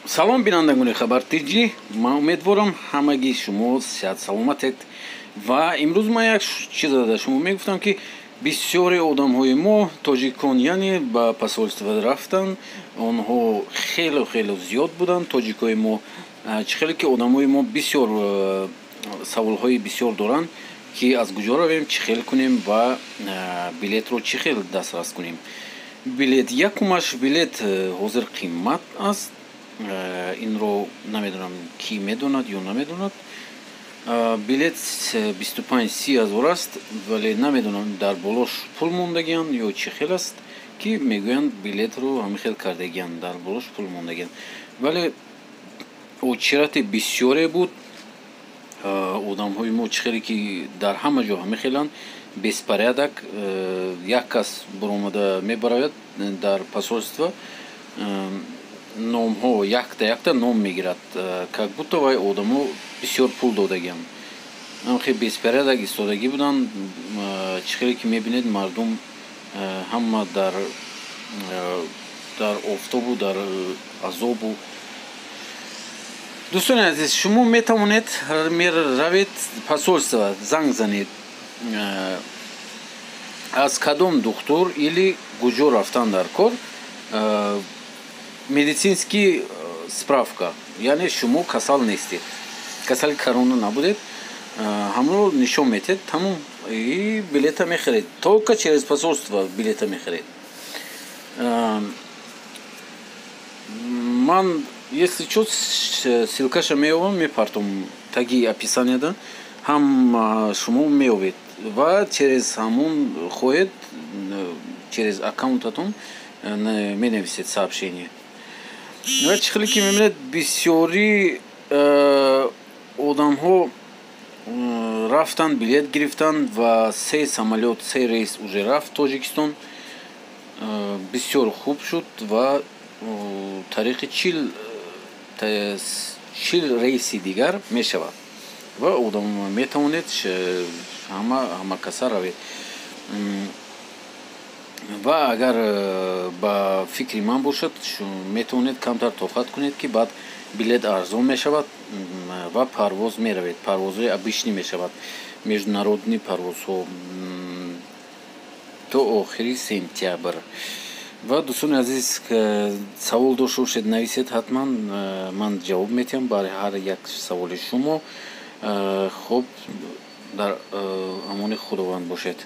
Салом, бинандагони Хабар ТЖ. Ман умедворам, ҳамагӣ шумо сиҳат саломатед. Ва имрӯз ман як чиза да шумо мегуфтам, ки бисёре одамҳои мо, тоҷикон, яъне ба посольство рафтанд. Онҳо хеле хеле зиёд буданд, тоҷикои мо. Чӣ хеле ки одамҳои мо бисёр саволҳои бисёр доранд, ки аз куҷо равем, чӣ хел кунем ва билетро чӣ хел дастрас кунем. Билет, якумаш, билет ҳозир қимат аст. Инро намедонам, кӣ медонад ё намедонад. Билет 25-30 ҳазор аст, вале намедонам, дар болош пул мондагианд ё чӣ хел аст, ки мегӯянд, билетро ҳамин хел кардагианд, дар болош пул мондагианд. Вале очереди бисёре буд. Одамҳои мо, чӣ хеле ки дар ҳама ҷо ҳамин хеланд, беспорядок. Як кас буромада мебарояд дар посольство, номҳо якта якта ном мегирад, как будто вай одамо бисёр пул додагианд. Хеле беспорядок истодагӣ буданд. Чӣ хеле ки мебинед, мардум ҳама дар офтобу дар азобу. Дӯстони азиз, шумо метавонед равед посольство, занг занед, аз кадом духтур или куҷо рафтан дар кор, медицинский справка, яъне шумо касал нестед, касали корона набудед, ҳамро нишон метед, тамом, и билета мехаред. Только через посольство билета мехаред. Ман, если чо, ссылкаша меёвам, мепартом таги описанияда, ҳам шумо меёвед ва через ҳамон хоҳед, через аккаунтатон менависед сообщение. Ва чӣ хеле ки мебинед, бисёри одамҳо рафтанд, билет гирифтанд ва се самолёт, се рейс уже рафт Тоҷикистон. Бисёр хуб шуд ва тариқи 40 рейси дигар мешавад ва одам метавонед, ҳама каса равед. Ва агар ба фикри ман бошад, метавонед камтар тоқат кунед, ки баъд билет арзон мешавад ва парвоз меравед. Парвозҳои обычный мешавад, международный парвозҳо то охири сентябр. Ва, дӯстони азиз, савол дошта бошед, нависед ҳатман, ман ҷавоб метиҳам бар ҳар як саволи шумо. Хуб, дар амони Худованд бошед.